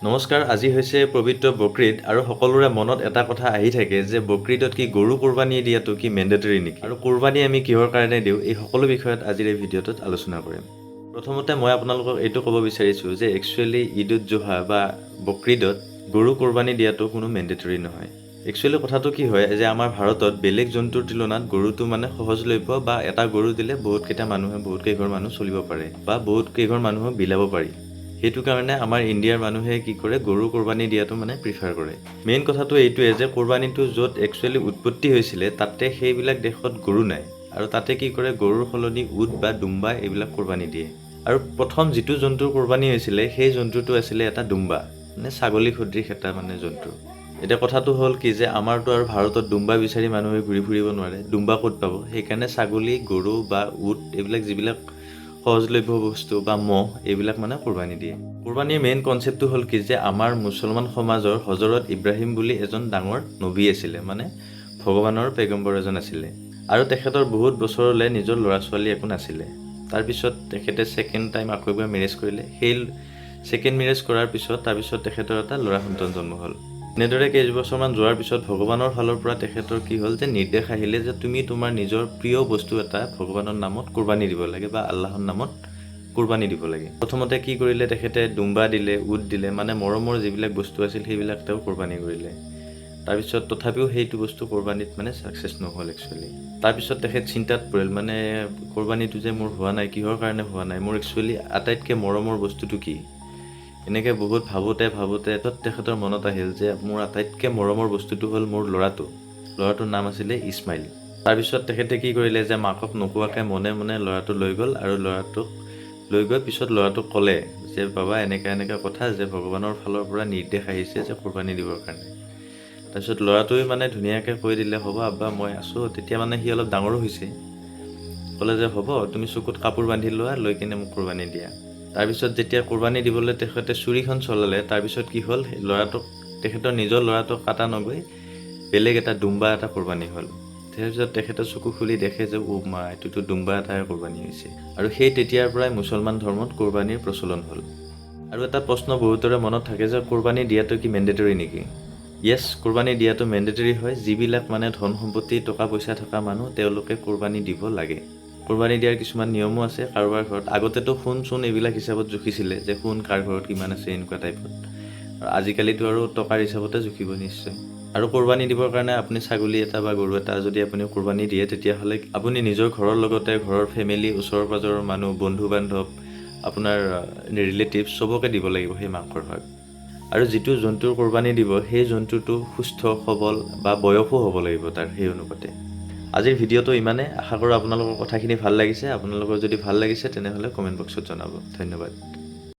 নমস্কাৰ। আজি হৈছে পবিত্ৰ বকৰিদ আৰু সকলোৰে মনত এটা কথা আহি থাকে যে বকৰিদত কি গৰু কোৰবানী দিয়াটো কি মেণ্ডেটৰী নেকি আৰু কোৰবানী আমি কিহৰ কাৰণে দিওঁ? এই সকলো বিষয়ত আজিৰ এই ভিডিঅ'টোত আলোচনা কৰিম। প্ৰথমতে মই আপোনালোকক এইটো ক'ব বিচাৰিছোঁ যে একচুৱেলি ঈদ উদ জোহা বা বকৰিদত গৰু কোৰবানী দিয়াটো কোনো মেণ্ডেটৰী নহয়। একচুৱেলি কথাটো কি হয় যে আমাৰ ভাৰতত বেলেগ জন্তুৰ তুলনাত গৰুটো মানে সহজলভ্য বা এটা গৰু দিলে বহুতকেইটা মানুহে, বহুত কেইঘৰ মানুহ চলিব পাৰে বা বহুত কেইঘৰ মানুহক বিলাব পাৰি। সেইটো কাৰণে আমাৰ ইণ্ডিয়াৰ মানুহে কি কৰে, গৰু কোৰবানী দিয়াটো মানে প্ৰিফাৰ কৰে। মেইন কথাটো এইটোৱে যে কোৰবানীটো য'ত একচুৱেলি উৎপত্তি হৈছিলে, তাতে সেইবিলাক দেশত গৰু নাই আৰু তাতে কি কৰে, গৰুৰ সলনি উট বা দুম্বা এইবিলাক কোৰবানী দিয়ে। আৰু প্ৰথম যিটো জন্তুৰ কোৰবানী হৈছিলে, সেই জন্তুটো আছিলে এটা দুম্বা, মানে ছাগলী সদৃশ এটা মানে জন্তু। এতিয়া কথাটো হ'ল কি যে আমাৰতো আৰু ভাৰতত দুম্বা বিচাৰি মানুহে ঘূৰি ফুৰিব নোৱাৰে, দুম্বা ক'ত পাব? সেইকাৰণে ছাগলী, গৰু বা উট এইবিলাক যিবিলাক সহজলভ্য বস্তু বা ম'হ, এইবিলাক মানে কোৰবানী দিয়ে। কোৰবানীৰ মেইন কনচেপ্টটো হ'ল কি যে আমাৰ মুছলমান সমাজৰ হজৰত ইব্ৰাহিম বুলি এজন ডাঙৰ নবী আছিলে, মানে ভগৱানৰ পেগম্বৰ এজন আছিলে আৰু তেখেতৰ বহুত বছৰলৈ নিজৰ ল'ৰা ছোৱালী একো নাছিলে। তাৰপিছত তেখেতে ছেকেণ্ড টাইম আকৌ এবাৰ মেৰেজ কৰিলে। সেই ছেকেণ্ড মেৰেজ কৰাৰ পিছত, তাৰপিছত তেখেতৰ এটা ল'ৰা সন্তান জন্ম হ'ল। এনেদৰে কেইবছৰমান যোৱাৰ পিছত ভগৱানৰ ফালৰ পৰা তেখেতৰ কি হ'ল যে নিৰ্দেশ আহিলে যে তুমি তোমাৰ নিজৰ প্ৰিয় বস্তু এটা ভগৱানৰ নামত কোৰবানী দিব লাগে বা আল্লাহৰ নামত কোৰবানী দিব লাগে। প্ৰথমতে কি কৰিলে তেখেতে? দুম্বা দিলে, উট দিলে, মানে মৰমৰ যিবিলাক বস্তু আছিল, সেইবিলাক তেওঁ কোৰবানী কৰিলে। তাৰপিছত তথাপিও সেইটো বস্তু কোৰবানীত মানে ছাকচেছ নহ'ল একচুৱেলি। তাৰপিছত তেখেত চিন্তাত পৰিল, মানে কোৰবানীটো যে মোৰ হোৱা নাই, কিহৰ কাৰণে হোৱা নাই, মোৰ একচুৱেলি আটাইতকৈ মৰমৰ বস্তুটো কি? এনেকৈ বহুত ভাবোঁতে ভাবোঁতে তত তেখেতৰ মনত আহিল যে মোৰ আটাইতকৈ মৰমৰ বস্তুটো হ'ল মোৰ ল'ৰাটো। ল'ৰাটোৰ নাম আছিলে ইছমাইল। তাৰপিছত তেখেতে কি কৰিলে যে মাকক নোকোৱাকৈ মনে মনে ল'ৰাটো লৈ গ'ল আৰু ল'ৰাটোক লৈ গৈ পিছত ল'ৰাটোক ক'লে যে বাবা, এনেকুৱা এনেকুৱা কথা যে ভগৱানৰ ফালৰ পৰা নিৰ্দেশ আহিছে যে কোৰবানী দিবৰ কাৰণে। তাৰপিছত ল'ৰাটোৱে মানে ধুনীয়াকৈ কৈ দিলে, "হ'ব আব্বা, মই আছোঁ।" তেতিয়া মানে সি অলপ ডাঙৰো হৈছে। ক'লে যে হ'ব, তুমি চকুত কাপোৰ বান্ধি লোৱা, লৈ কিনে মোক কোৰবানী দিয়া। তাৰপিছত যেতিয়া কোৰবানী দিবলৈ তেখেতে চুৰিখন চলালে, তাৰপিছত কি হ'ল, ল'ৰাটোক, তেখেতৰ নিজৰ ল'ৰাটোক কাটা নগৈ বেলেগ এটা দুম্বা এটা কোৰবানী হ'ল। তাৰপিছত তেখেতে চকু খুলি দেখে যে অ' মা, এইটোতো দুম্বা এটাহে কোৰবানী হৈছে। আৰু সেই তেতিয়াৰ পৰাই মুছলমান ধৰ্মত কোৰবানীৰ প্ৰচলন হ'ল। আৰু এটা প্ৰশ্ন বহুতৰে মনত থাকে যে কোৰবানী দিয়াটো কি মেণ্ডেটৰী নেকি? য়েছ, কোৰবানী দিয়াটো মেণ্ডেটৰী হয়। যিবিলাক মানে ধন সম্পত্তি, টকা পইচা থকা মানুহ, তেওঁলোকে কোৰবানী দিব লাগে। কোৰবানী দিয়াৰ কিছুমান নিয়মো আছে। কাৰোবাৰ ঘৰত আগতেতো সোণ চোন এইবিলাক হিচাপত জুখিছিলে যে সোণ কাৰ ঘৰত কিমান আছে, এনেকুৱা টাইপত। আৰু আজিকালিতো আৰু টকাৰ হিচাপতে জুখিব নিশ্চয়। আৰু কোৰবানী দিবৰ কাৰণে আপুনি ছাগলী এটা বা গৰু এটা যদি আপুনি কোৰবানী দিয়ে, তেতিয়াহ'লে আপুনি নিজৰ ঘৰৰ লগতে ঘৰৰ ফেমিলি, ওচৰ পাজৰৰ মানুহ, বন্ধু বান্ধৱ, আপোনাৰ ৰিলেটিভ চবকে দিব লাগিব সেই মাংসৰ ভাগ। আৰু যিটো জন্তুৰ কোৰবানী দিব, সেই জন্তুটো সুস্থ সবল বা বয়সো হ'ব লাগিব তাৰ সেই অনুপাতে। আজিৰ ভিডিঅ'টো ইমানে। আশা কৰোঁ আপোনালোকৰ কথাখিনি ভাল লাগিছে। আপোনালোকৰ যদি ভাল লাগিছে, তেনেহ'লে কমেণ্ট বক্সত জনাব। ধন্যবাদ।